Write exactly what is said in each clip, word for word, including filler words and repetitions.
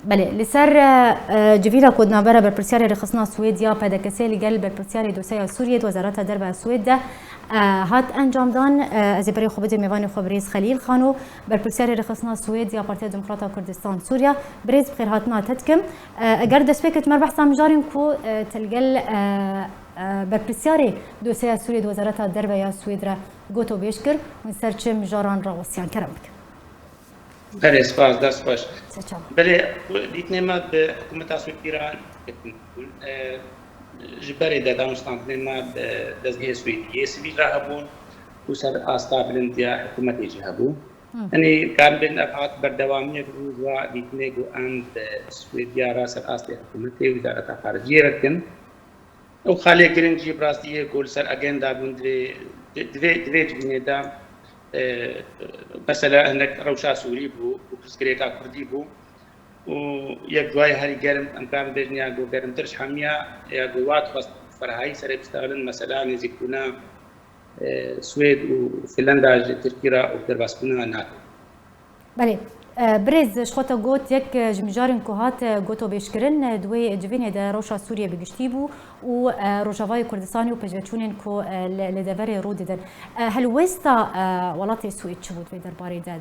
Belê, li ser, e, e, civîna ku di navbera berpirsiyarê rêxistina Swêd ya P D K S li gel berpirsiyarê dosyeya Sûriyê di Wezareta Derve ya Swêd de, e, hat encamdan, e, ez ê berê xwe bidê mêvanê xwe birêz Xelîl Xano, berpirsiyarê rêxistina Swêd ya Partiya Demokrata Kurdistan Sûriya. Birêz, bi xêrhatina te dikim. E, eger destpêkê tu me behsa mijarên ku, e, te li gel, e, e, berpirsiyarê dosyeya Sûriyê di Wezareta Derve ya Swêd re got û bêj kir, hûn ser çi mijaran rawestiyan, kerem bike. Belê, spas, dest xweş. Seçal. Belê, dîtinê me bi hikûmeta Swêdî re ketin bûn. E, ji berê de danûstandinê me bi dezgehê Swêdî yê sivîl re hebûn û ser asta bilind ya hikûmetê jî hebû. Hı. Yanî, karin bêjin ev hat berdewamiyek bû ji wa dîtinê ku em bi Swêdiya re ser astê hikûmetê û wezareta xariciyê re dikin. Ew xalê giring jî bi rastî yê ku li ser agenda bûn di vê, di, di vê, di vê civînê de, e, mesela hinek rewşa Sûrî bû û pirsgirêka Kurdî bû û yek ji wayê herî germ, em karin bêjin ya ku germtir ji hemiya ya ku wa dixwest ferhayî serê bistexilin, mesela nêzîkbûna, e, Swêd û Finlanda ji Tirkî re û derbasbûna NATO. Belê. E, birêz, ji xwe te got, yek, e, ji mijarên ku hat, e, gotobêjkirin, e, di wê civînê de rewşa Sûriyê bi giştî bû û, e, Rojavayê Kurdistanê û pêşveçûnên ku, e, li, li deverê rû didin. E, helwêsta, e, welatê Swêd çi bû di vê derbarê de,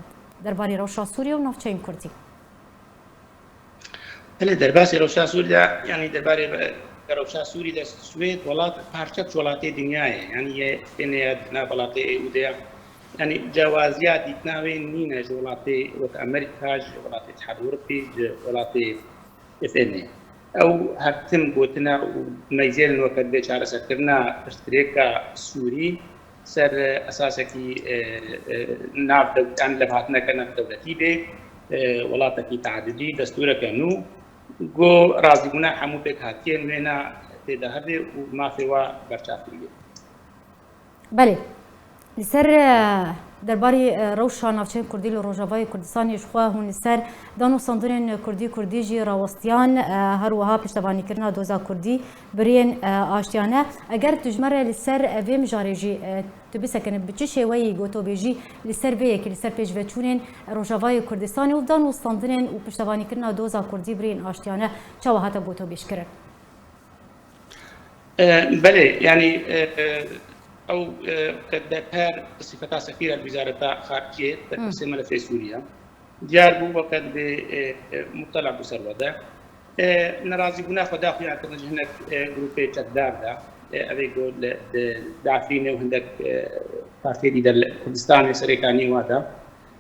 derbarê rewşa Sûriyê û navçeyên Kurdî? Belê, derbasî rewşa Sûrî de, yanî derbarê re-, rewşa Sûrî de Swêd welat parçek ji welatê dinyayê, yanî yê ênê ya di nav welatê ê û de ya. Yanî cewaziya dîtina wê nîne ji welatê wek Amerîka, ji welatê Îtihad Ewropî, ji welatê F N A. Ew her tim gotine û meyzêrin weke divê çareserkirina pirsgirêka Sûrî ser esasekî, e, e, nav dew-, em levhatineke navdewletî bê, e, welatekî teadudî, destûreke nû, ku razîbûna hemû pêkhatiyên wêna tê de hebe û mafê wa berçavkirî bê. Belê. Li ser, e, derbarê, e, rewşa navçeyên Kurdî li Rojavayê Kurdistanê ji xwe hûn li ser danûstandinên Kurdî Kurdî jî rawestiyan, e, her wiha piştevanîkirina doza Kurdî, biriyên, e, aştiyane. Eger tu ji me re li ser, e, vê mijarê jî, e, tu bisekine, bi çi şêweyî gotobêjî li ser vê yekê, li ser pêşveçûnên Rojavayê Kurdistanê û danûstandinên û piştevanîkirina doza Kurdî, biriyên aştiyane çawa hate gotobêjkirin? E, belê, yanî, e, e, ew, e, Qeddeper bi sifeta sefîra li Wizareta Xariciyê, berpirsê melefê Sûriye. Diyar bû weke divê, e, e, mutela bû ser we de. E, nerazîbûna xwe da xuya kirin ji hinek, e, grûpê çekdar de, e, ev ê ku li, di, di Efrînê û hindek, e, partiyê dî de li Kurdistanê serêkaniyê wa de,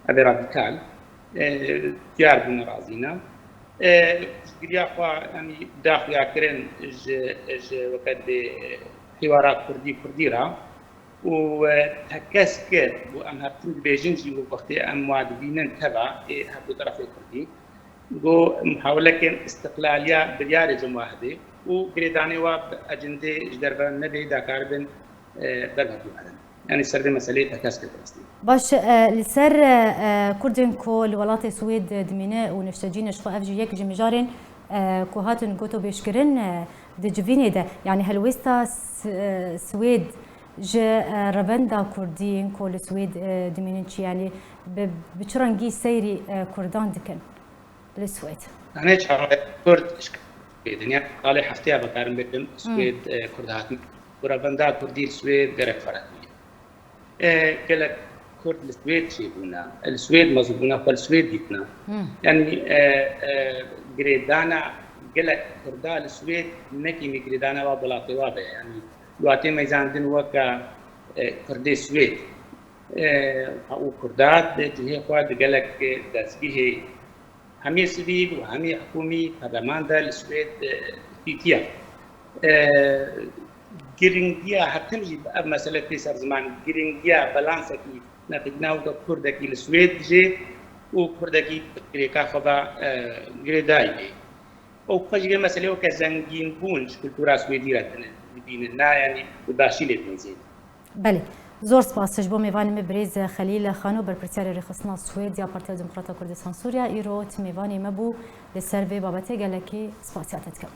ev ê radîkal, e, diyar bû nerazî ne. E, piştgiriya xwe, yanî da xuya kirin ji, ji weke divê, e, hêwara Kurdî Kurdî re. û, e, tekez kir û em her tim dibêjin jî û wextê em wa dibînin teva ê her du terefê Kurdî, ku muhawelekên îstiqlaliya biryarê ji wa hebe û girêdanê wa bi ecindê ji derve nebê dakaribin, e, derve biherin. Yanî ser vê meseleyê tekez kir rastî. Baş, e, li ser, e, e, Kurdên ku li welatê Swêd dimîne û niştecî ne, ji xwe ev jî yek ji mijarên, e, ku hatin gotobêjkirin, e, di civînê de, yanî helwêsta S-, e, Swêd ji, e, revenda Kurdî yên ku li Swêd, e, dimînin çi, yanî bi, bi çi rengî seyrî, e, Kurdan dikin li Swêd? Yanî çawa Kurd ji Swêd, yanî salê hefteya bikarim bêjim, Hmm. Swêd, e, Kurd hatin. Ku revenda Kurdî li Swêd gelek ferehî ye. E, gelek Kurd li Swêd çêbûne, li Swêd mezin bûne, xwe li Swêd dîtine. Hmm. Yanî, e, e, girêdana gelek Kurda li Swêd ne kêmî girêdana wa welatê wa be. Yanî, Li watê meyzandin weke, e, Kurdê Swêd, e, û Kurda di cihê xwe di gelek dezgehê hemî sivîl û hemî hikûmî, perleman de li Swêd, e, dîtiye. E, giringiya, her tim jî ev mesele tê ser ziman, giringiya balansekî nefikirina weke Kurdekî li Swêd jê û Kurdekî pirsgirêka xwe ve, e, girêdayî bê. Û xwe jî vê meselê weke zengînbûn ji kultura Swêdî re dibînin, na, yanî bi başî lê dimîzin. Belê. Zor spas ji bo mêvanê me birêz Xelîl Xano, berpirsiyarê rêxistina Swêd ya Partiya Demokrata Kurdistan Sûriya, îro ti mêvanê me bû, li ser vê babetê gelekî spasiya te dikim.